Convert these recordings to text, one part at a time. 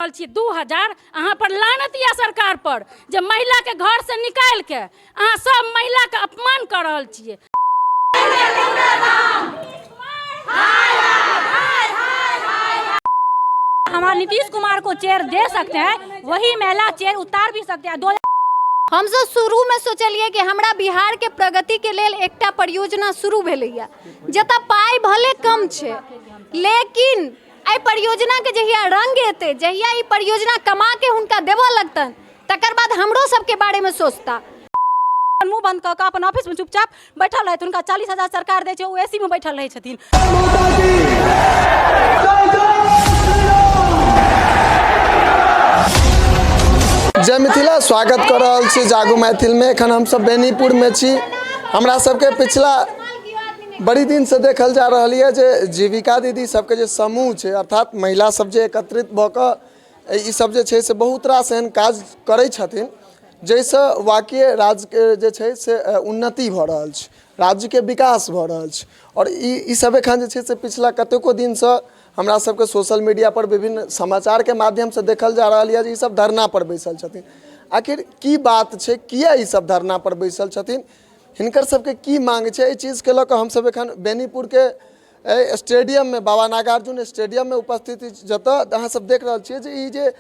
रहल छी 2000 अहाँ पर लानत यऽ सरकार पर जे महिला के घर से निकालि के अहाँ सब महिला के अपमान कऽ रहल छियै। हमारा नीतीश कुमार को चेयर दे सकते हैं, वही महिला चेयर उतार भी सकते हैं। हमसब शुरूमे सोचलियै कि हमरा बिहारके प्रगतिके लेल एकटा परियोजना शुरू भेलैए, जतऽ पाइ भले कम छै, लेकिन एहि परियोजनाके जहिया रङ्ग एतै, जहिया ई परियोजना कमाके हुनका देबऽ लगतनि, तकर बाद हमरो सबके बारेमे सोचता। मुँह बंद कऽ कऽ अपन ऑफिसमे चुपचाप बैठल रहथि, हुनका 40,000 सरकार दै छै, ओ ए सी मे बैठल रहै छथिन। जय मिथिला, स्वागत कऽ रहल छी जागू मैथिलमे। एखन हमसब बेनीपुरमे छी। हमरा सबके पिछला बड़ी दिनसँ देखल जा रहल यऽ जे जीविका दीदी सबके जे समूह छै, अर्थात महिला सब जे एकत्रित भऽ कऽ ई सब जे छै से बहुत रास एहन काज करै छथिन जाहिसँ वाक्य राज्यके जे छै से उन्नति भऽ रहल छै, राज्यके विकास भऽ रहल छै। आओर ई सब एखन जे छै से पिछला कतेको दिनसँ हमरा सबके सोशल मीडियापर विभिन्न समाचारके माध्यमसँ देखल जा रहल यऽ जे ई सब धरनापर बैसल छथिन। आखिर की बात छै, किया ई सब धरनापर बैसल छथिन, हिनकर सबके की मांग छै, एहि चीजके लऽ कऽ हमसब एखन बेनीपुरके एहि स्टेडियममे, बाबा नागार्जुन स्टेडियममे उपस्थित छी, जतऽ अहाँ सब देख रहल छियै जे ई जे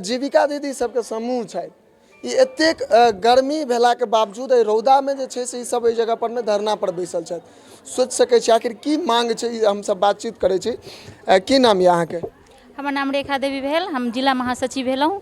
जीविका दीदी सबके समूह छथि, ई एतेक गर्मी भेलाके बावजूद एहि रौदामे जे छै से ई सब एहि जगह परमे धरना पर बैसल छथि। सोचि सकै छी आखिर की मांग छै, ई हमसब बातचीत करै छी। की नाम यऽ अहाँके? हमर नाम रेखा देवी भेल, हम जिला महासचिव भेलहुँ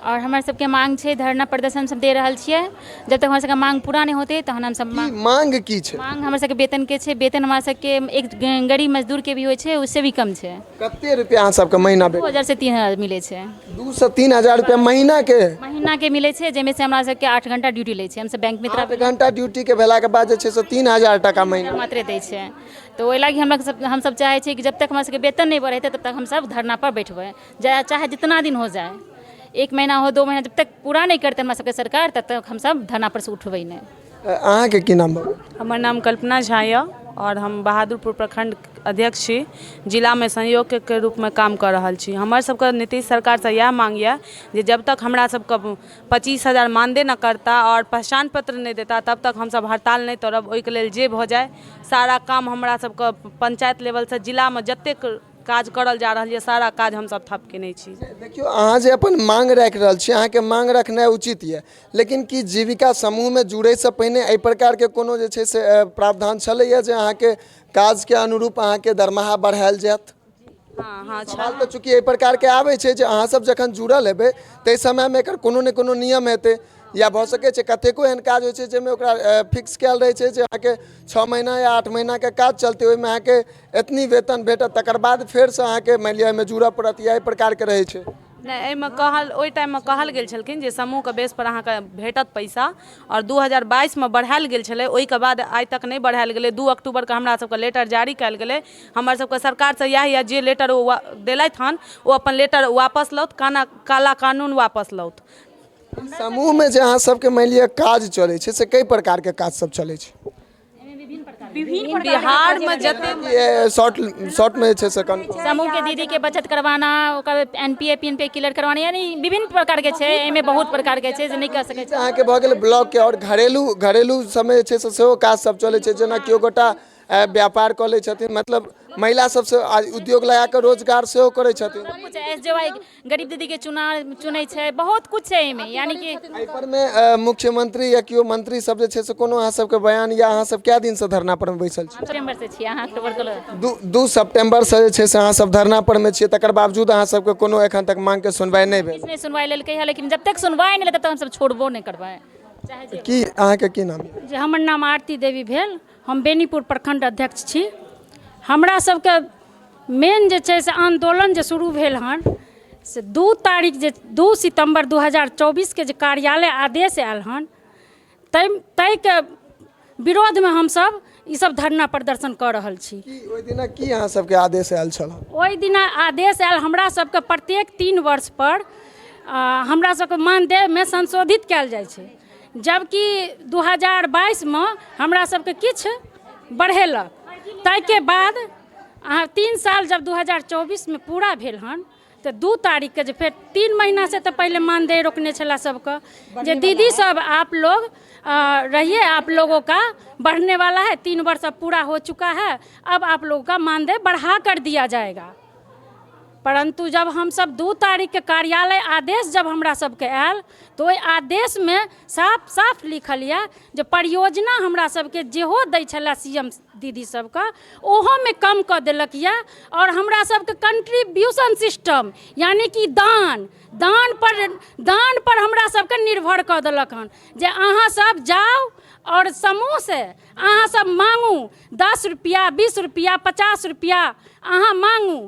आओर हमर सबके मांग छै, धरना प्रदर्शन सब दे रहल छियै। जब तक हमर सबके मांग पूरा नहि होतै तहन हमसब की मांग की छै? मांग हमर सबके वेतनके छै। वेतन हमरा सबके एक गरीब मजदूरके भी होइ छै उससे भी कम छै। कते रुपया अहाँ सबके महीना भेटै? 2000 से 3000 मिलै छै। 2 से 3000 रुपया महीना के? महीना के मिलै छै, जाहिमे से हमरा सबके 8 घंटा ड्यूटी लै छै। हमसब बैंक मित्रा 8 घंटा ड्यूटी के भेलाके बाद जे छै से 3000 टाका महीना मात्रे दै छै। तऽ ओहि लागि हमरा सब हमसब चाहै छियै कि जब तक हमरा सबके वेतन नहि बढ़ेतै तब तक हमसब धरना पर बैठबै, चाहे जितना दिन हो जाए, 1 महीना हो 2 महीना, जब तक पूरा नहि करतै हमरा सबके सरकार तब तक हमसब धरना पर से उठबै नहि। अहाँके की नाम भऽ गेल? हमर नाम कल्पना झा यऽ आओर हम बहादुरपुर प्रखण्ड अध्यक्ष छी। जिलामे संयोगके रूपमे काम कऽ रहल छी। हमर सबके नीतीश सरकारसँ इएह माँग यऽ जे जब तक हमरा सबके 25,000 मानदेय नहि करता आओर पहचान पत्र नहि देता तब तक हमसब हड़ताल नहि तोड़ब। ओहिके लेल जे भऽ जाय सारा काम हमरा सबके पंचायत लेवलसँ जिलामे जतेक काज करल जा रहल यऽ सारा काज हमसब ठप केने छी। देखियौ, अहाँ जे अपन माँग राखि रहल छी, अहाँके माँग रखनाइ उचित यऽ, लेकिन की जीविका समूहमे जुड़ैसँ पहिने एहि प्रकारके कोनो जे छै से प्रावधान छलैए जे अहाँके काजके अनुरूप अहाँके दरमाहा बढ़ायल जायत? हँ हँ। सवाल तऽ चूँकि एहि प्रकारके आबै छै जे अहाँसब जखन जुड़ल हेबै ताहि समयमे एकर कोनो ने कोनो नियम हेतै, या भऽ सकै छै कतेको एहन काज होइ छै जाहिमे ओकरा फिक्स कयल रहै छै जे अहाँके 6 महीना या 8 महीनाके काज चलतै, ओहिमे अहाँके एतनी वेतन भेटत, तकर बाद फेरसँ अहाँके मानि लिअ एहिमे जुड़ऽ पड़त, या एहि प्रकारके रहै छै। नहि, एहिमे कहल ओहि टाइममे कहल गेल छलखिन जे समूहके बेसपर अहाँके भेटत पैसा आओर 2022मे बढ़ायल गेल छलै। ओहिके बाद आइ तक नहि बढ़ायल गेलै। 2 अक्टूबरके हमरा सबके लेटर जारी कयल गेलै। हमर सबके सरकारसँ इएह यऽ जे लेटर ओ देलथि हन ओ अपन लेटर वापस लौथ, काला कानून वापस लौथ। समूहमे जे अहाँ सबके मानि लिअ काज चलै छै से कई प्रकारके काज सब चलै छै? बिहारमे जते शॉर्ट शॉर्टमे जे छै से कन समूहके दीदीके बचत करवाना, ओकर N P A P N P clear करवाना, यानी विभिन्न प्रकारके छै। एहिमे बहुत प्रकारके छै जे नहि कऽ सकै छै। अहाँके भऽ गेल ब्लॉकके। आओर घरेलू सबमे जे छै से सेहो काज सब चलै छै, जेना केओ गोटा व्यापार कऽ लै छथिन, मतलब महिला सबसँ उद्योग लगा कऽ रोजगार सेहो करै छथिन। सब कुछ एस जे वाई गरीब दीदीके चुनै छै, बहुत कुछ छै एहिमे। यानी कि एहि परमे मुख्यमंत्री या केओ मंत्री सब जे छै से कोनो अहाँ सबके बयान, या अहाँ सब कए दिनसँ धरना परमे बैसल छी? सितम्बर से छियै अहाँ, अक्टूबर के 2 सितम्बर से जे छै से अहाँ सब धरना परमे छियै, तकर बावजूद अहाँ सबके कोनो एखन तक मांगके सुनवाइ नहि भेल? किछु नहि सुनवाइ लेलकै हँ, लेकिन जब तक सुनवाइ नहि लेतै तब तक हमसब छोड़बो नहि करबै। चाहे की अहाँके की नाम यऽ? जे हमर नाम आरती देवी भेल, हम बेनीपुर प्रखंड अध्यक्ष छी। हमरा सबके मेन जे छै से आन्दोलन जे शुरू भेल हन से 2 तारीख जे 2 सितम्बर 2024के जे कार्यालय आदेश आयल हन ताहिके विरोधमे हमसब ईसब धरना प्रदर्शन कऽ रहल छी। की ओहि दिना की अहाँ सबके आदेश आयल छल? ओहि दिना आदेश आयल हमरा सबके प्रत्येक 3 वर्षपर हमरा सबके मानदेयमे संशोधित कयल जाइ छै, जबकि 2022मे हमरा सबके किछु बढ़ेलक, ताहिके बाद अहाँ 3 साल जब 2024मे पूरा भेल हन तऽ 2 तारीखके जे फेर 3 महीनासँ तऽ पहिले मानदेय रोकने छलए सबके जे दीदी सब आप लोग रहिए, आप लोगों का बढ़ने वाला है, 3 वर्ष अब पूरा हो चुका है, अब आप लोगों का मानदेय बढ़ा कर दिया जाएगा। परंतु जब हम सब 2 तारीख के कार्यालय आदेश जब हमरा सबके आयल तऽ ओहि आदेशमे साफ साफ लिखल यऽ जे परियोजना हमरा सबके जेहो दै छलए सी एम दीदी सबके ओहोमे कम कऽ देलक यऽ आओर हमरा सबके कंट्रीब्यूशन सिस्टम यानि कि दान दान पर दान पर हमरा सबके निर्भर कऽ देलक हन जे अहाँ सब जाउ आओर समूहसँ अहाँ सब मांगू 10 रुपैआ 20 रुपैआ 50 रुपैआ अहाँ मांगू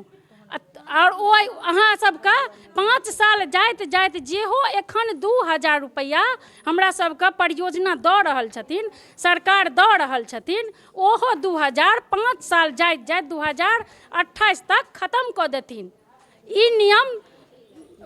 आओर ओ अहाँ सबके 5 साल जाइत जाइत जेहो एखन 2000 रुपैआ हमरा सबके परियोजना दऽ रहल छथिन, सरकार दऽ रहल छथिन, ओहो 2000 5 साल जाइत जाइत 2028 तक खत्म कऽ देथिन। ई नियम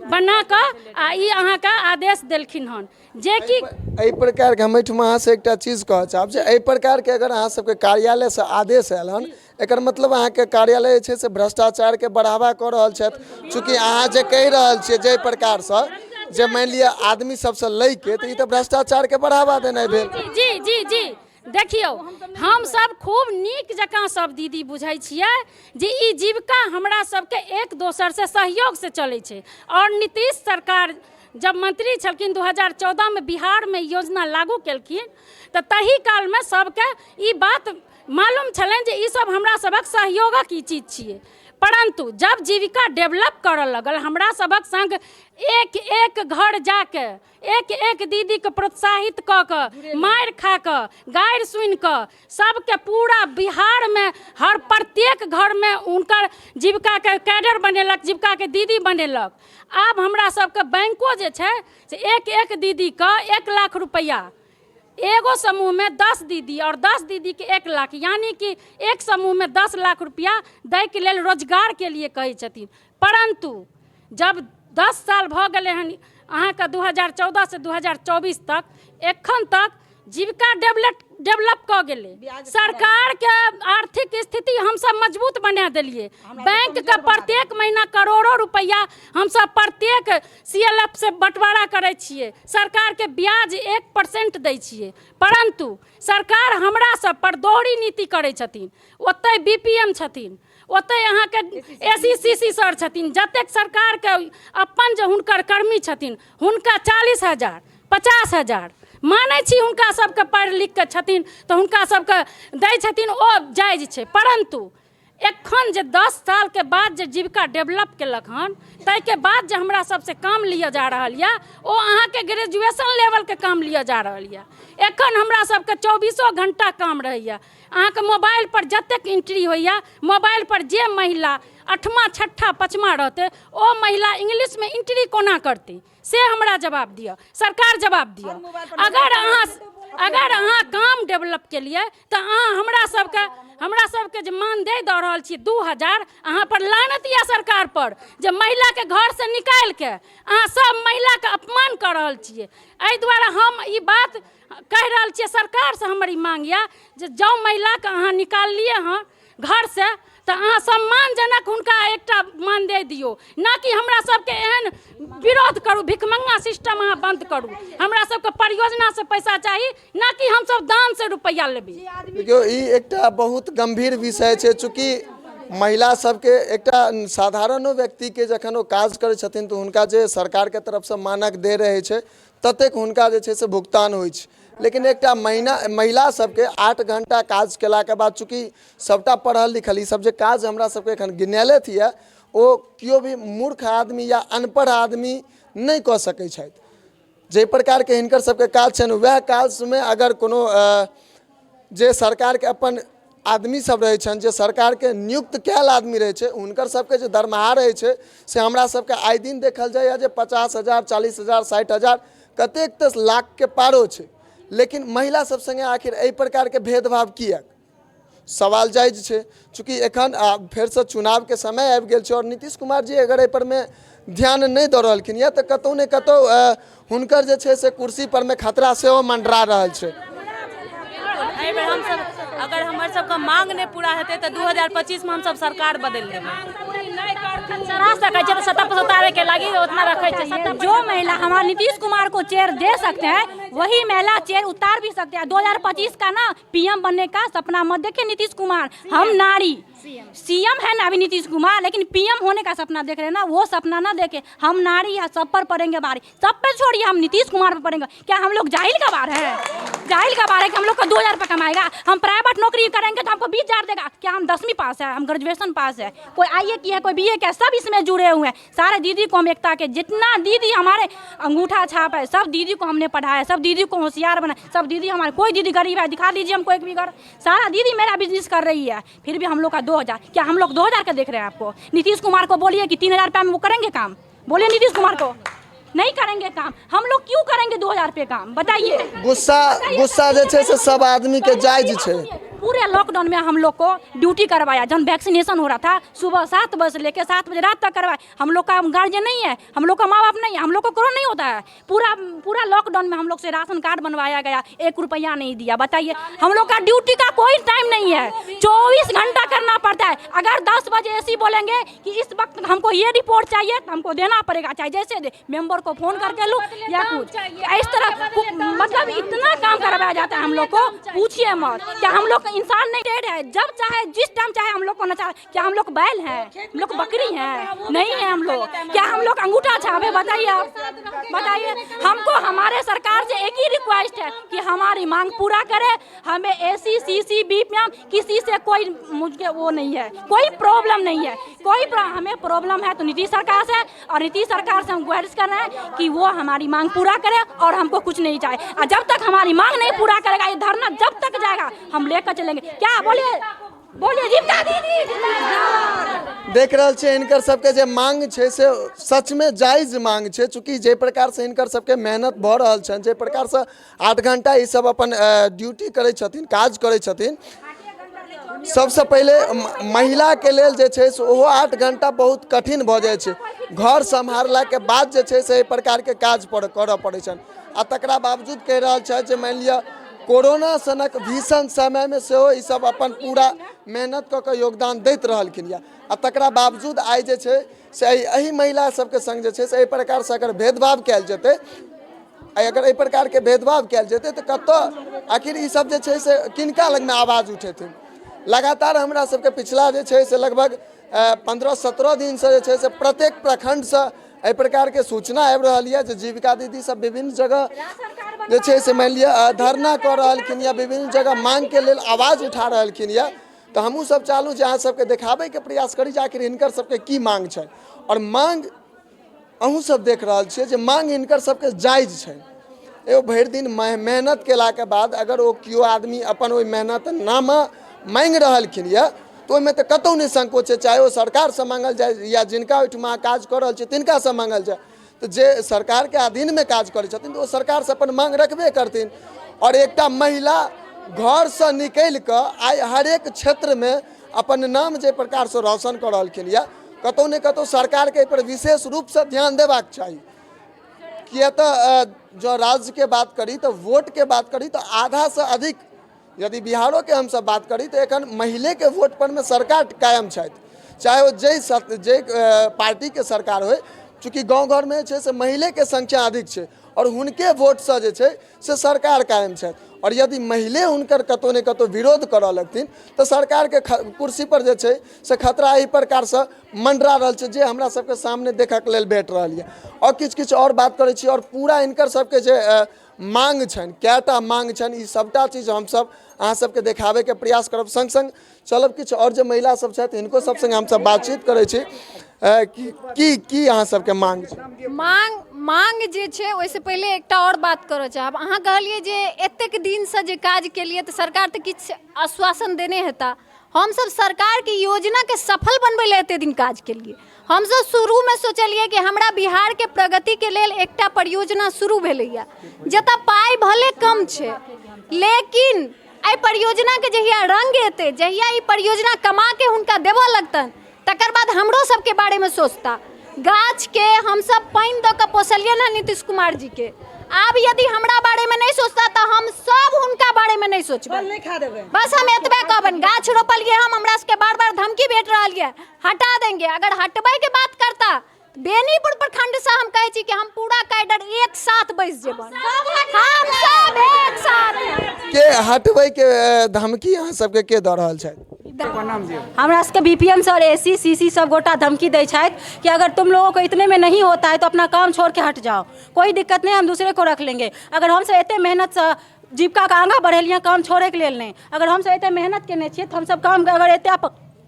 बना कऽ आ ई अहाँके आदेश देलखिन हन जेकि एहि प्रकारके हम एहिठमा अहाँसँ एकटा चीज कहऽ चाहब जे एहि प्रकारके अगर अहाँ सबके कार्यालयसँ आदेश आयल हन, एकर मतलब अहाँके कार्यालय जे छै से भ्रष्टाचारके बढ़ावा कऽ रहल छथि। चूँकि अहाँ जे कहि रहल छियै जाहि प्रकारसँ जे मानि लिअ आदमी सबसँ लैके, तऽ ई तऽ भ्रष्टाचारके बढ़ावा देनाइ भेल। जी जी जी देखियौ, हमसब खूब नीक जकाँ सब दीदी बुझै छियै जे ई जीविका हमरा सबके एक दोसरसँ सहयोगसँ चलै छै। आओर नीतीश सरकार जब मंत्री छलखिन 2014 में बिहारमे योजना लागू केलखिन तऽ तही कालमे सबके ई बात मालूम छलनि जे ई सब हमरा सबक सहयोगक ई चीज छियै। परंतु जब जीविका डेवलप करऽ लगल, हमरा सबक संग एक एक घर जाके एक एक दीदीके प्रोत्साहित कऽ कऽ मारि खा कऽ गारि सुनि कऽ सबके पूरा बिहारमे हर प्रत्येक घरमे हुनकर जीविकाके कैडर बनेलक, जीविकाके दीदी बनेलक। आब हमरा सबके बैंको जे छै से एक एक दीदीके 1 लाख रुपैआ, एगो समूहमे 10 दीदी आओर 10 दीदीके 1 लाख, यानी कि एक समूहमे 10 लाख रुपैआ दैके लेल रोजगारके लिए कहै छथिन। परंतु जब 10 साल भऽ गेलै हन अहाँके 2014 से 2024 तक, एखन तक जीविका डेवलप कऽ गेलै। सरकारके आर्थिक स्थिति हमसब मजबूत बना देलियै। बैंकके प्रत्येक महीना करोड़ों रुपैआ हमसब प्रत्येक CLF से बँटवारा करै छियै, सरकारके ब्याज 1% दै छियै। परंतु सरकार हमरा सब पर दोहरी नीति करै छथिन। ओतहि BPM छथिन, ओतहि अहाँके ACCC sir छथिन, जतेक सरकारके अपन जे हुनकर कर्मी छथिन हुनका 40,000 50,000 मानै छी, हुनका सबके पढ़ि लिख कऽ छथिन तऽ हुनका सबके दै छथिन, ओ जायज छै। परंतु एखन जे 10 सालके बाद जे जीविका डेवलप केलक हन, ताहिके बाद जे हमरा सबसँ काम लिअ जा रहल यऽ ओ अहाँके ग्रेजुएशन लेवलके काम लिअ जा रहल यऽ। एखन हमरा सबके 24 घंटा काम रहैए। अहाँके मोबाइल पर जतेक एंट्री होइए, मोबाइल पर जे महिला 8वां 6ठा 5वां रहतै ओ महिला इंग्लिशमे एंट्री कोना करतै, से हमरा जवाब दिअ, सरकार जवाब दिअ। अगर अहाँ काम डेवलप केलियै तऽ अहाँ हमरा सबके जे मानदेय दऽ रहल छी 2000, अहाँ पर लानत यऽ सरकार पर जे महिलाके घरसँ निकालिके अहाँ सब महिलाके अपमान कऽ रहल छियै। एहि दुआरे हम ई बात कहि रहल छियै, सरकारसँ हमर ई मांग यऽ जे जँ महिलाके अहाँ निकाललियै हँ घरसँ तऽ अहाँ सम्मानजनक हुनका एकटा मानदेय दियौ, ना कि हमरा सबके एहन विरोध करू, भिखमंगा सिस्टम अहाँ बंद करू। हमरा सबके परियोजनासँ पैसा चाही, ना कि हमसब दानसँ रुपैआ लेबै। देखियौ, ई एकटा बहुत गंभीर विषय छै। चूँकि महिला सबके एकटा साधारणो व्यक्तिके जखन ओ काज करै छथिन तऽ हुनका जे सरकारके तरफसँ मानक दे रहै छै ततेक हुनका जे छै से भुगतान होइ छै। लेकिन एकटा महिला सबके 8 घंटा काज केलाके बाद, चूँकि सबटा पढ़ल लिखल ई सब जे काज हमरा सबके एखन गिनेलथि यऽ ओ केओ भी मूर्ख आदमी या अनपढ़ आदमी नहि कऽ सकै छथि। जाहि प्रकारके हिनकर सबके काज छनि वएह काजमे अगर कोनो जे सरकारके अपन आदमी सब रहै छनि, जे सरकारके नियुक्त कयल आदमी रहै छै, हुनकर सबके जे दरमाहा रहै छै से हमरा सबके आइ दिन देखल जाइए जे 50,000 40,000 60,000 कतेक तऽ लाखके पारो छै। लेकिन महिला सब सङ्गे आखिर एहि प्रकारके भेदभाव किएक, सवाल जायज छै। चूँकि एखन फेरसँ चुनावके समय आबि गेल छै आओर नीतीश कुमार जी अगर एहि परमे ध्यान नहि दऽ रहलखिन यऽ तऽ कतहु ने कतहु हुनकर जे छै से कुर्सी परमे खतरा सेहो मंडरा रहल छै। एहिबेर हमसब अगर हमर सबके मांग नहि पूरा हेतै तऽ 2025 मे हमसब सरकार बदलि देबै। चढ़ा सकै छै तऽ सत्ता पर उतारे के लागी उतना रखै छै सत्ता। जो महिला हमारे नीतीश कुमार को चेयर दे सकते हैं, वही महिला चेयर उतार भी सकते हैं। 2025 का ना पीएम बनने का सपना मत देखिए नीतीश कुमार। हम नारी, सीएम है ना अभी नीतीश कुमार, लेकिन पीएम होने का सपना देख रहे हैं ना, वो सपना ना देखे। हम नारी है, सब पर पड़ेंगे भारी। सब पे छोड़िए, हम नीतीश कुमार पर पड़ेंगे। क्या हम लोग जाहिल गवार हैं? जाहिल गवार है कि हम लोग को 2000 रुपये कमाएगा? हम प्राइवेट नौकरी करेंगे तो हमको 20,000 देगा। क्या हम 10वीं पास है? हम ग्रेजुएशन पास है, कोई आई ए की है, कोई बी ए का है, सब इसमें जुड़े हुए हैं। सारे दीदी को हम एकता के जितना दीदी हमारे अंगूठा छाप है, सब दीदी को हमने पढ़ाया, सब दीदी को होशियार बनाया। सब दीदी हमारे, कोई दीदी गरीब है दिखा दीजिए हमको एक भी घर। सारा दीदी मेरा बिजनेस कर रही है, फिर भी हम लोग का 2000। क्या हम लोग 2000 का देख रहे हैं आपको? नीतीश कुमार को बोलिए कि 3000 रुपया में वो करेंगे काम? बोलिए नीतीश कुमार को, नहीं करेंगे काम। हम लोग क्यों करेंगे 2000 रुपये काम, बताइए। गुस्सा, गुस्सा जे छै से सब आदमी के जायज छै। पूरे लॉकडाउन में हम लोग को ड्यूटी करवाया। जब वैक्सीनेशन हो रहा था, सुबह 7 बजे से लेकर 7 बजे रात तक करवाया। हम लोग का गार्जियन नहीं है, हम लोग का माँ बाप नहीं है, हम लोग को कोरोना नहीं होता है। पूरा पूरा लॉकडाउन में हम लोग से राशन कार्ड बनवाया गया, एक रुपया नहीं दिया। बताइए, हम लोग का ड्यूटी का कोई टाइम नहीं है, 24 घंटा करना पड़ता है। अगर 10 बजे ऐसी बोलेंगे कि इस वक्त हमको ये रिपोर्ट चाहिए तो हमको देना पड़ेगा, चाहे जैसे दे, मेंबर को फोन करके लो या कुछ इस तरह। मतलब इतना काम करवाया जाता है हम लोग को, पूछिए मत। क्या हम लोग इंसान नहीं डेड है? जब चाहे, जिस टाइम चाहे हम लोग को नचा। क्या हम लोग बैल हैं? हम लोग बकरी हैं? नहीं है हम लोग। क्या हम लोग अंगूठा छापे? बताइए, आप बताइए हमको। हमारे सरकार से एक ही रिक्वेस्ट है कि हमारी मांग पूरा करे। हमें ए सी सी सी बी पी एम किसी से कोई मुझे वो नहीं है, कोई प्रॉब्लम नहीं है। कोई हमें प्रॉब्लम है तो नीतीश सरकार से, और नीतीश सरकार से हम गुजारिश कर रहे हैं कि वो हमारी मांग पूरा करे और हमको कुछ नहीं चाहिए। और जब तक हमारी मांग नहीं पूरा करेगा, ये धरना जब तक जाएगा हम लेकर चलेंगे। क्या बोलिए, बोलिए जीविका दीदी जिंदाबाद। देख रहल छियै, हिनकर सबके जे मांग छै से सचमे जायज मांग छै। चूँकि जे प्रकारसँ हिनकर सबके मेहनत भऽ रहल छनि, जे प्रकारसँ 8 घंटा ई सब अपन ड्यूटी करै छथिन, काज करै छथिन, सबसँ पहिले महिलाके लेल जे छै से ओहो 8 घंटा बहुत कठिन भऽ जाइ छै। घर सम्हारलाके बाद जे छै से एहि प्रकारके काज पर करऽ पड़ै छनि। आ तकरा बावजूद कहि रहल छथि जे मानि लिअ कोरोना सनक भीषण समयमे सेहो ईसब अपन पूरा मेहनत कऽ कऽ योगदान दैत रहलखिन यऽ। आ तकरा बावजूद आइ जे छै से एहि महिला सबके सङ्ग जे छै से एहि प्रकारसँ अगर भेदभाव कयल जेतै, अगर एहि प्रकारके भेदभाव कयल जेतै तऽ कतऽ आखिर ईसब जे छै से किनका लगमे आवाज उठेथिन? लगातार हमरा सबके पिछला जे छै से लगभग 15-17 दिनसँ जे छै से प्रत्येक प्रखण्डसँ एहि प्रकारके सूचना आबि रहल यऽ जे जीविका दीदी सब विभिन्न जगह जे छै से मानि लिअ धरना कऽ रहलखिन या विभिन्न जगह माँगके लेल आवाज उठा रहलखिन यऽ। तऽ हमहूँ सब चाहलहुँ जे अहाँ सबके देखाबैके प्रयास करी जे आखिर हिनकर सबके की माँग छनि। आओर माँग अहूँ सब देख रहल छियै जे माँग हिनकर सबके जायज छनि। एगो भरि दिन मेहनत केलाके बाद अगर ओ केओ आदमी अपन ओहि मेहनत नामा माँगि रहलखिन यऽ तऽ ओहिमे तऽ कतहु नहि संकोच छै, चाहे ओ सरकारसँ माँगल जाय या जिनका ओहिठमा काज कऽ रहल छै तिनकासँ माँगल जाय। तऽ जे सरकारके अधीनमे काज करै छथिन तऽ ओ सरकारसँ अपन माँग रखबे करथिन। आओर एकटा महिला घरसँ निकलि कऽ आइ हरेक क्षेत्रमे अपन नाम जे प्रकारसँ रोशन कऽ रहलखिन यऽ, कतहु ने कतहु सरकारके एहिपर विशेष रूपसँ ध्यान देबाक चाही। किया तऽ जँ राज्यके बात करी तऽ वोटके बात करी तऽ आधासँ अधिक यदि बिहारोके हमसब बात करी तऽ एखन महिलेके वोट परमे सरकार कायम छथि, चाहे ओ जाहि पार्टीके सरकार होइ। चूँकि गाँव घरमे जे छै से महिलेके संख्या अधिक छै आओर हुनके वोटसँ जे छै से सरकार कायम छथि। आओर यदि महिले हुनकर कतहु ने कतहु विरोध करऽ लगथिन तऽ सरकारके कुर्सीपर जे छै से खतरा एहि प्रकारसँ मंडरा रहल छै जे हमरा सबके सामने देखऽके लेल भेट रहल यऽ। आओर किछु किछु आओर बात करै छी आओर पूरा हिनकर सबके जे मांग छनि, कएटा मांग छनि, ई सबटा चीज हमसब अहाँ सबके देखाबैके प्रयास करब। सङ्ग सङ्ग चलब, किछु आओर जे महिला सब छथि हिनको सब सङ्गे हमसब बातचीत करै छी। की की अहाँ सबके मांग छै? मांग जे छै ओहिसँ पहिले एकटा आओर बात करऽ चाहब। अहाँ कहलियै जे एतेक दिनसँ जे काज केलियै तऽ सरकार तऽ किछु आश्वासन देने हेता। हमसब सरकारके योजनाके सफल बनबै लए एते दिन काज केलियै। हमसब शुरूमे सोचलियै कि हमरा बिहारके प्रगतिके लेल एकटा परियोजना शुरू भेलैए, जतऽ पाइ भले कम छै, लेकिन एहि परियोजनाके जहिया रङ्ग एतै, जहिया ई परियोजना कमाके हुनका देबऽ लगतनि, तकर बाद हमरो सबके बारेमे सोचता। गाछके हमसब पानि दऽ कऽ पोसलियनि हँ नीतीश कुमार जीके। आब यदि हमरा बारेमे नहि सोचता तऽ हम सब हुनका बारेमे नहि सोचबै। नहि खा देबै। बस हम एतबे कहबनि, गाछ रोपलियै हम, हमरा सबके बार बार धमकी भेट रहल यऽ, हटा देंगे। अगर हटबैके बात करता, बेनीपुर प्रखंड से हम कहै छी कि हम पूरा कैडर एक साथ बैस जेबनि, हम सब एक साथ। के हटबैके धमकी अहाँ सबके के दऽ रहल छथि? हमरा सबके बीपीएम सर, एसी, सीसी सब गोटा धमकी दै छथि कि अगर तुम लोगों को इतने में नहीं होता है तो अपना काम छोड़ के हट जाओ, कोई दिक्कत नहीं, हम दूसरे को रख लेंगे। अगर हमसब एते मेहनतसँ जीविकाके आगाँ बढ़ेलियै, काम छोड़ैके लेल नहि। अगर हमसब एते मेहनत केने छियै तऽ हमसब काम अगर एते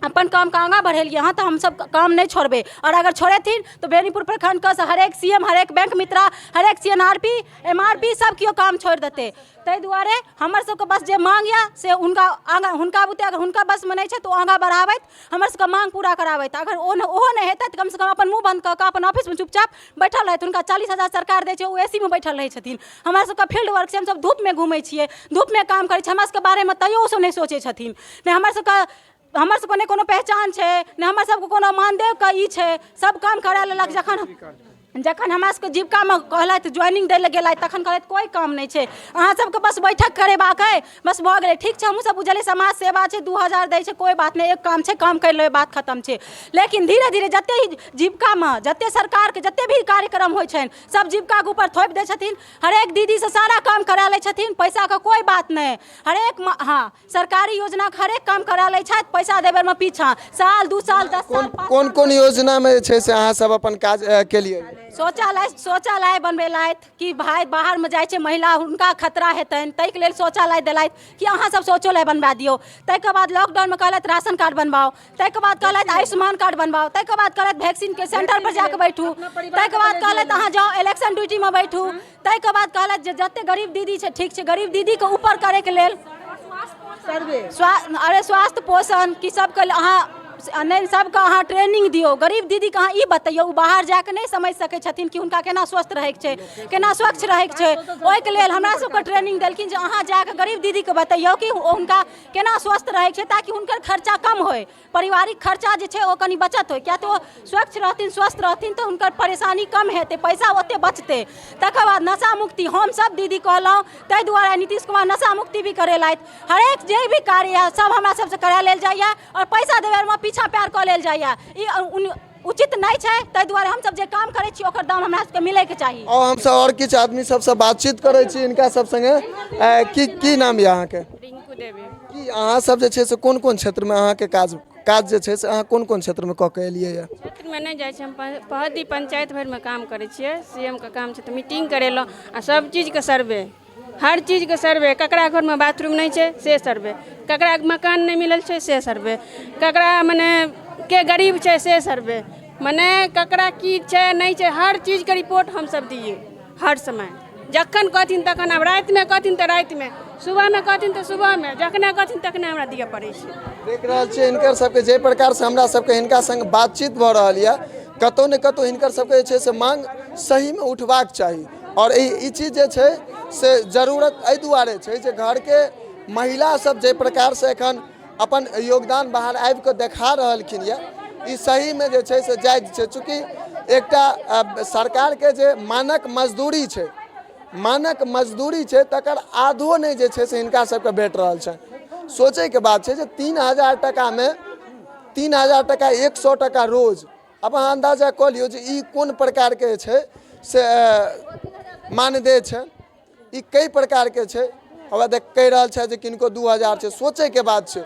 अपन कामके आगाँ बढ़ेलियै हँ तऽ हमसब काम नहि छोड़बै। आओर अगर छोड़ेथिन तऽ बेनीपुर प्रखण्डके हरेक सी एम, हरेक बैंक मित्रा, हरेक C N R P, M R P सब केओ काम छोड़ि देतै। ताहि दुआरे हमर सबके बस जे मांग यऽ से हुनका आगाँ, हुनका बुते अगर हुनका बसमे नहि छै तऽ ओ आगाँ बढ़ाबथि, हमर सबके मांग पूरा कराबथि। अगर ओ ओहो नहि हेतै तऽ कमसँ कम अपन मुँह बन्द कऽ कऽ अपन ऑफिसमे चुपचाप बैठल रहथि। हुनका 40,000 सरकार दै छै, ओ ए सी मे बैठल रहै छथिन। हमरा सबके फील्ड वर्क छै, हमसब धूपमे घूमै छियै, धूपमे काम करै छियै, हमरा सबके बारेमे तैयो ओसब नहि सोचै छथिन। नहि हमर सबके नहि कोनो पहचान छै, नहि हमर सबके कोनो मानदेयके ई छै। सब काम करा लेलक। जखन हमरा सबके जीविकामे कहलथि, ज्वाइनिंग दै लए गेलथि, तखन कहलथि कोइ काम नहि छै, अहाँ सबके बस बैठक करेबाक अइ, बस भऽ गेलै। ठीक छै, हमहूँ सब बुझलियै समाज सेवा छै, 2000 दै छै, कोइ बात नहि, एक काम छै, काम करि लेबै, बात खतम छै। लेकिन धीरे धीरे जते ही जीविकामे जते सरकारके जते भी कार्यक्रम होइ छनि, सब जीविकाके ऊपर थोपि दै छथिन। हरेक दीदीसँ सारा काम करा लै छथिन, पैसाके कोइ बात नहि। हरेक हँ सरकारी योजनाके हरेक काम करा लै छथि, पैसा दै बेरमे पीछाँ साल, 2 साल, 10 साल। कोन कोन योजनामे जे छै से अहाँ सब अपन काज केलियै? शौचालय बनबेलथि कि भाय बाहरमे जाइ छै महिला, हुनका खतरा हेतनि, ताहिके लेल शौचालय देलथि कि अहाँ सब शौचालय बनवा दियौ। ताहिके बाद लॉकडाउनमे कहलथि राशन कार्ड बनवाउ, ताहिके बाद कहलथि आयुष्मान कार्ड बनवाउ, ताहिके बाद कहलथि वैक्सीनके सेंटर पर जाके बैठू, ताहिके बाद कहलथि अहाँ जाउ इलेक्शन ड्यूटीमे बैठू, ताहिके बाद कहलथि जे जते गरीब दीदी छै, ठीक छै, गरीब दीदीके ऊपर करैके लेल अरे स्वास्थ्य पोषण कि सबके अहाँ नहि, सबके अहाँ ट्रेनिंग दियौ। गरीब दीदीके अहाँ ई बतैयौ, ओ बाहर जाकऽ नहि समझि सकै छथिन कि हुनका केना स्वस्थ रहैके छै, केना स्वच्छ रहैके छै। ओहिके लेल हमरा सबके ट्रेनिंग देलखिन जे अहाँ जाकऽ गरीब दीदीके बतैयौ कि हुनका केना स्वस्थ रहैके छै, ताकि हुनकर खर्चा कम होइ, पारिवारिक खर्चा जे छै ओ कनि बचत होइ। किया तऽ ओ स्वच्छ रहथिन, स्वस्थ रहथिन तऽ हुनकर परेशानी कम हेतै, पैसा ओते बचतै। तकर बाद नशा मुक्ति हमसब दीदी कहलहुँ, ताहि दुआरे नीतीश कुमार नशा मुक्ति भी करेलथि। हरेक जे भी कार्य यऽ सब हमरा सबसँ करा लेल जाइए आओर पैसा देबैमे पीछा पैर कऽ लेल जाइए। ई उचित नहि छै, ताहि दुआरे हमसब जे काम करै छी ओकर दाम हमरा सबके मिलैके चाही। आओर हमसब आओर किछु आदमी सबसँ बातचीत करै छी हिनका सब सङ्गे। की नाम यऽ अहाँके? रिंकू देवी। की अहाँ सब जे छै से कोन कोन क्षेत्रमे अहाँके काज जे छै से अहाँ कोन कोन क्षेत्रमे कऽ के एलियै यऽ? क्षेत्रमे नहि जाइ छियै हम, पहद्दी पंचायत भरिमे काम करै छियै। सी एम के काम छै तऽ मीटिंग करेलहुँ आ सब चीजके सर्वे, हर चीजके सर्वे, ककरा घरमे बाथरूम नहि छै से सर्वे, ककरा मकान नहि मिलल छै से सर्वे, ककरा मने के गरीब छै से सर्वे, मने ककरा की छै नहि छै, हर चीजके रिपोर्ट हमसब दियै हर समय। जखन कहथिन तखन, आब रातिमे कहथिन तऽ रातिमे, सुबहमे कहथिन तऽ सुबहमे, जखने कहथिन तखने हमरा दिअ पड़ै छै। देख रहल छियै हिनकर सबके जाहि प्रकारसँ हमरा सबके हिनका सङ्ग बातचीत भऽ रहल यऽ, कतहु ने कतहु हिनकर सबके जे छै से मांग सहीमे उठबाक चाही। आओर ई चीज जे छै से जरूरत एहि दुआरे छै जे घरके महिला सब जाहि प्रकारसँ एखन अपन योगदान बाहर आबि कऽ देखा रहलखिन यऽ, ई सहीमे जे छै से जायज छै। चूँकि एकटा सरकारके जे मानक मजदूरी छै, मानक मजदूरी छै, तकर आधो नहि जे छै से हिनका सबके भेट रहल छनि। सोचैके बात छै जे 3000 टाकामे, 3000 टाका 100 टाका रोज, आब अहाँ अन्दाजा कऽ लियौ जे ई कोन प्रकारके जे छै से मानदेय छै, ई कई प्रकारके छै। हमरा देख कहि रहल छै जे किनको 2000 छै, सोचैके बात छै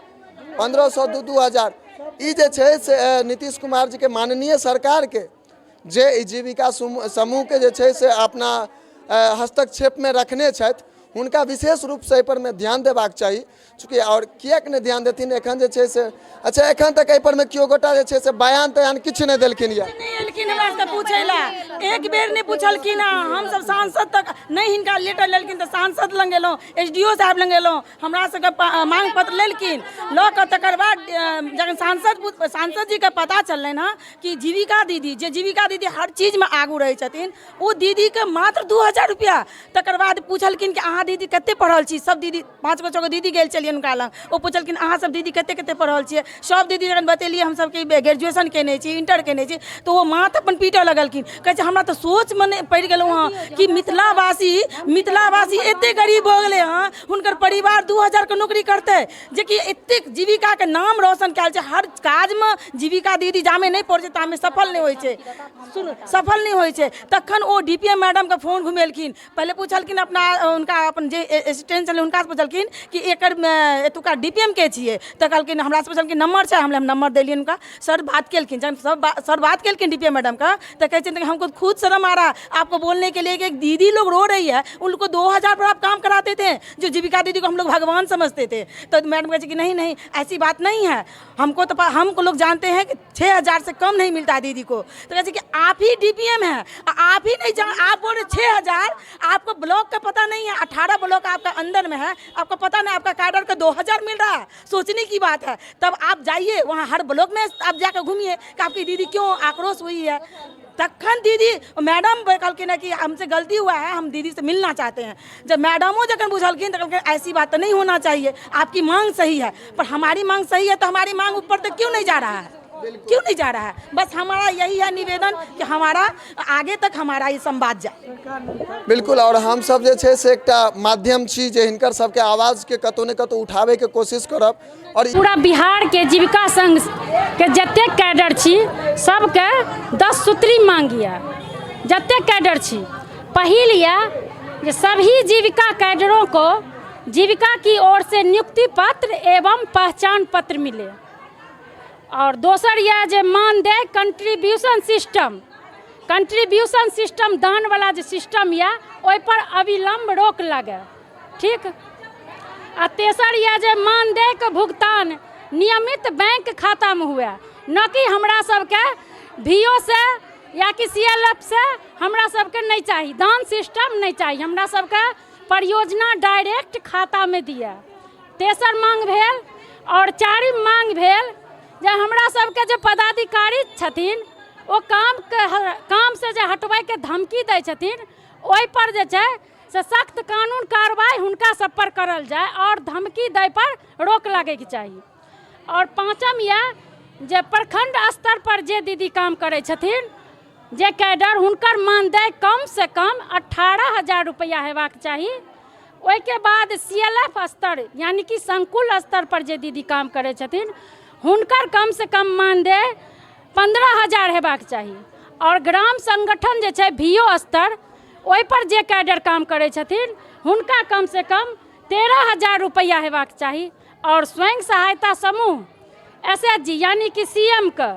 1500 2000। ई जे छै से नीतीश कुमार जीके माननीय सरकारके जे ई जीविका समूहके जे छै से अपना हस्तक्षेपमे रखने छथि, हुनका विशेष रूपसँ एहिपर मे ध्यान देबाक चाही। चूँकि आओर किएक नहि ध्यान देथिन एखन जे छै से। अच्छा, एखन तक एहिपर मे केओ गोटा जे छै से बयान तयान किछु नहि देलखिन यऽ? नहि एलखिन हमरा सबके पूछै लए, एक बेर नहि पुछलखिन हँ। हमसब सांसद तक नहि हिनका लेटर लेलखिन तऽ सांसद लग गेलहुँ, एस डी ओ साहब लग गेलहुँ, हमरा सबके मांग पत्र लेलखिन लऽ कऽ। तकर बाद जखन सांसद जीके पता चललनि हँ कि जीविका दीदी, जे जीविका दीदी हर चीजमे आगू रहै छथिन, ओ दीदीके मात्र 2000 रुपैआ, तकर बाद पुछलखिन कि अहाँ दीदी कते पढ़ल छी? सब दीदी, पाँच गो छओ गो दीदी गेल छलियै हुनका लग। ओ पुछलखिन, अहाँ सब दीदी कते कते पढ़ल छियै? सब दीदी जखन बतेलियै हमसब कि ग्रेजुएशन केने छी, इंटर केने छी, तऽ ओ माथ अपन पीटऽ लगलखिन। कहै छै, हमरा तऽ सोचमे नहि पड़ि गेलहुँ हँ कि मिथिलावासी, मिथिलावासी एते गरीब भऽ गेलै हँ, हुनकर परिवार 2000के नौकरी करतै, जेकि एतेक जीविकाके नाम रोशन कयल छै। हर काजमे जीविका दीदी जामे नहि पढ़ै छै तामे सफल नहि होइ छै। सुन, सफल नहि होइ छै। तखन ओ डी पी एम मैडमके फोन घुमेलखिन। पहिले पुछलखिन अपना हुनका, अपन जे असिस्टेंट छलै हुनकासँ पुछलखिन कि एकर एतुका डी पी एम के छियै? तऽ कहलखिन, हमरासँ पुछलखिन, नम्बर छै? हम नम्बर देलियनि हुनका। सर बात केलखिन। जहन सब सर बात केलखिन डी पी एम मैडमके, तऽ कहै छथिन, हमको खुद शर्म आ रहा आपको बोलने के लिए कि एक दीदी लोग रो रही है, उनको 2000 पर आप काम कराते थे, जो जीविका दीदी को हम लोग भगवान समझते थे। तो मैडम कहै छै कि नहीं नहीं, ऐसी बात नहीं है, हमको तो हमको लोग जानते हैं कि 6000 से कम नहीं मिलता है दीदी को। तो कहते कि आप ही डी पी एम है, आप ही नहीं जान, आप बोल रहे 6000, आपको ब्लॉक का पता नहीं है, 18 ब्लॉक आपका अंदर में है, आपको पता नहीं आपका कार्डर का 2000 मिल रहा है, सोचने की बात है। तब आप जाइए वहाँ, हर ब्लॉक में आप जाकर घूमिए कि आपकी दीदी क्यों आक्रोश हुई है। तखन दीदी मैडम कहलखिन कि हमसे गलती हुआ है, हम दीदी से मिलना चाहते हैं। जब मैडमो जखन बुझलखिन तऽ कहलखिन, ऐसी बात तो नहीं होना चाहिए, आपकी मांग सही है, पर हमारी मांग सही है तो हमारी मांग ऊपर तक क्यों नहीं जा रहा है, क्यों नहीं जा रहा है? बस हमारा यही है निवेदन कि हमारा आगे तक हमारा ये संवाद जाए। बिल्कुल, आओर हमसब जे छै से एकटा माध्यम छी जे हिनकर सबके आवाजके कतहु ने कतहु उठाबैके कोशिश करब आओर पूरा बिहारके जीविका संघ के जतेक कैडर छी, सबके 10 सूत्री मांग यऽ। जतेक कैडर छी, पहिल यऽ जे सभी जीविका कैडरों को जीविका की ओर से नियुक्ति पत्र एवं पहचान पत्र मिले। आओर दोसर यऽ जे मानदेय कंट्रीब्यूशन सिस्टम, कंट्रीब्यूशन सिस्टम, दानवला जे सिस्टम यऽ, ओहिपर अविलम्ब रोक लागै। ठीक। आ तेसर यऽ जे मानदेयके भुगतान नियमित बैंक खातामे हुए, न कि हमरा सबके भी ओ से या कि सी एल एफ से। हमरा सबके नहि चाही, दान सिस्टम नहि चाही, हमरा सबके परियोजना डायरेक्ट खातामे दिअ। तेसर मांग भेल। आओर चारिम मांग भेल जे हमरा सबके जे पदाधिकारी छथिन, ओ कामके कामसँ जे हटबैके धमकी दै छथिन, ओहिपर जे छै से सख्त कानून कार्रवाइ हुनका सब पर करल जाय आओर धमकी दै पर रोक लागैके चाही। आओर पाँचम यऽ जे प्रखण्ड स्तर पर जे दीदी काम करै छथिन, जे कैडर, हुनकर मानदेय कमसँ कम 18,000 रुपैआ हेबाक चाही। ओहिके बाद सी एल एफ स्तर, यानि कि संकुल स्तर पर जे दीदी काम करै छथिन, हुनकर कमसँ कम मानदेय 15,000 हेबाक चाही। आओर ग्राम संगठन जे छै, भी ओ स्तर, ओहिपर जे कैडर काम करै छथिन, हुनका कमसँ कम 13,000 रुपैआ हेबाक चाही। आओर स्वयं सहायता समूह, एस एच जी, यानि कि सी एम के,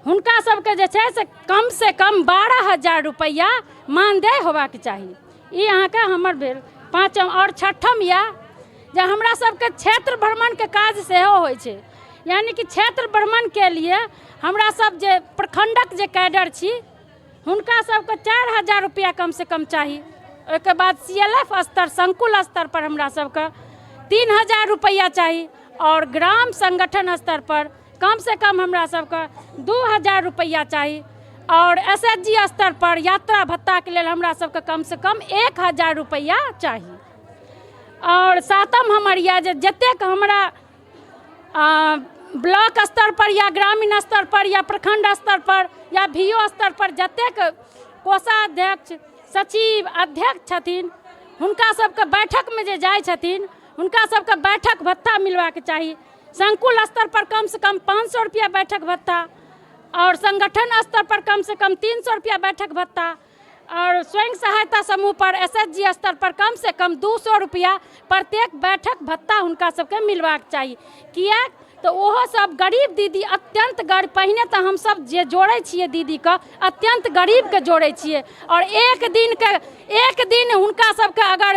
हुनका सबके जे छै से कमसँ कम 12,000 रुपैआ मानदेय होबाक चाही। ई अहाँके हमर भेल पाँचम। आओर छठम यऽ जे हमरा सबके क्षेत्र भ्रमणके काज सेहो होइ छै, यानि कि क्षेत्र भ्रमणके लिए हमरा सब जे प्रखण्डक जे कैडर छी, हुनका सबके 4000 रुपैआ कमसँ कम चाही। ओहिके बाद सी एल एफ स्तर, संकुल स्तर पर हमरा सबके 3000 रुपैआ चाही। आओर ग्राम संगठन स्तर पर कमसँ कम हमरा सबके 2000 रुपैआ चाही। आओर एस एच जी स्तर पर यात्रा भत्ताके लेल हमरा सबके कमसँ कम 1000 रुपैआ चाही। आओर सातम हमर यऽ जे जतेक हमरा ब्लॉक स्तर पर या ग्रामीण स्तर पर या प्रखंड स्तर पर या भी ओ स्तर पर जतेक कोषाध्यक्ष, सचिव, अध्यक्ष छथिन, हुनका सबके बैठकमे जे जाइ छथिन, हुनका सबके बैठक भत्ता मिलबाक चाही। संकुल स्तर पर कमसँ कम 500 रुपैआ बैठक भत्ता, आओर संगठन स्तर पर कमसँ कम 300 रुपैआ बैठक भत्ता, आओर स्वयं सहायता समूह पर, एस एच जी स्तर पर कमसँ कम 200 रुपैआ प्रत्येक बैठक भत्ता हुनका सबके मिलबाक चाही। किएक तऽ ओहो सब गरीब दीदी, अत्यन्त गरीब। पहिने तऽ हमसब जे जोड़ै छियै दीदीके, अत्यन्त गरीबके जोड़ै छियै। आओर एक दिनके, एक दिन हुनका सबके अगर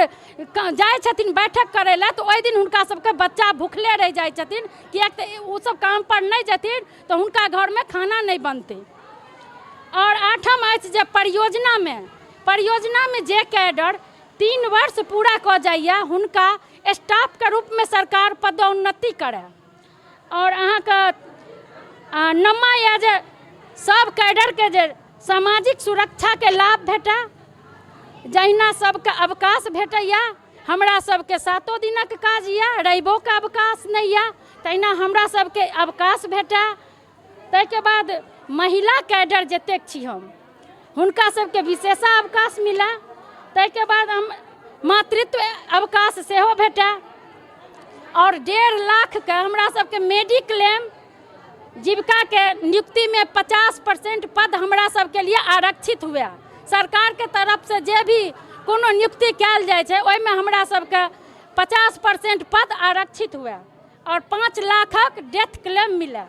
जाइ छथिन बैठक करै लए, तऽ ओहि दिन हुनका सबके बच्चा भुखले रहि जाइ छथिन। किएक तऽ ओ सब काम पर नहि जेथिन तऽ हुनका घरमे खाना नहि बनतै। आओर आठम अछि जे परियोजनामे जे कैडर 3 वर्ष पूरा कऽ जाइए, हुनका स्टाफके रूपमे सरकार पदोन्नति करय। आओर अहाँके नम्मा यऽ जे सब कैडरके जे सामाजिक सुरक्षाके लाभ भेटय। जहिना सबके अवकाश भेटैए, हमरा सबके 7 दिनक काज यऽ, रविओके अवकाश नहि यऽ, तहिना हमरा सबके अवकाश भेटै। ताहिके बाद महिला कैडर जतेक छी हम, हुनका सबके विशेष अवकाश मिलै। ताहिके बाद हम मातृत्व अवकाश सेहो भेटै। आओर 1.5 लाखके हमरा सबके मेडिक्लेम, जीविकाके नियुक्तिमे 50% पद हमरा सबके लिए आरक्षित हुए। सरकारके तरफसँ जे भी कोनो नियुक्ति कयल जाइ छै, ओहिमे हमरा सबके 50% पद आरक्षित हुए आओर 5 लाखक डेथ क्लेम मिले।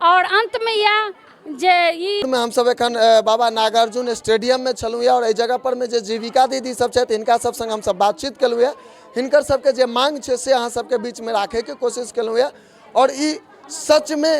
आओर अन्तमे इएह जे ई में हमसब एखन बाबा नागार्जुन स्टेडियम में छलहुँ और एहि जगह पर में जे जीविका दीदी सब छथि, हिनका सब संग हमसब बातचीत केलहुँ। हिनकर सबके जे मांग छै से अहाँ सबके बीच में राखैके कोशिश केलहुँ और ई सच में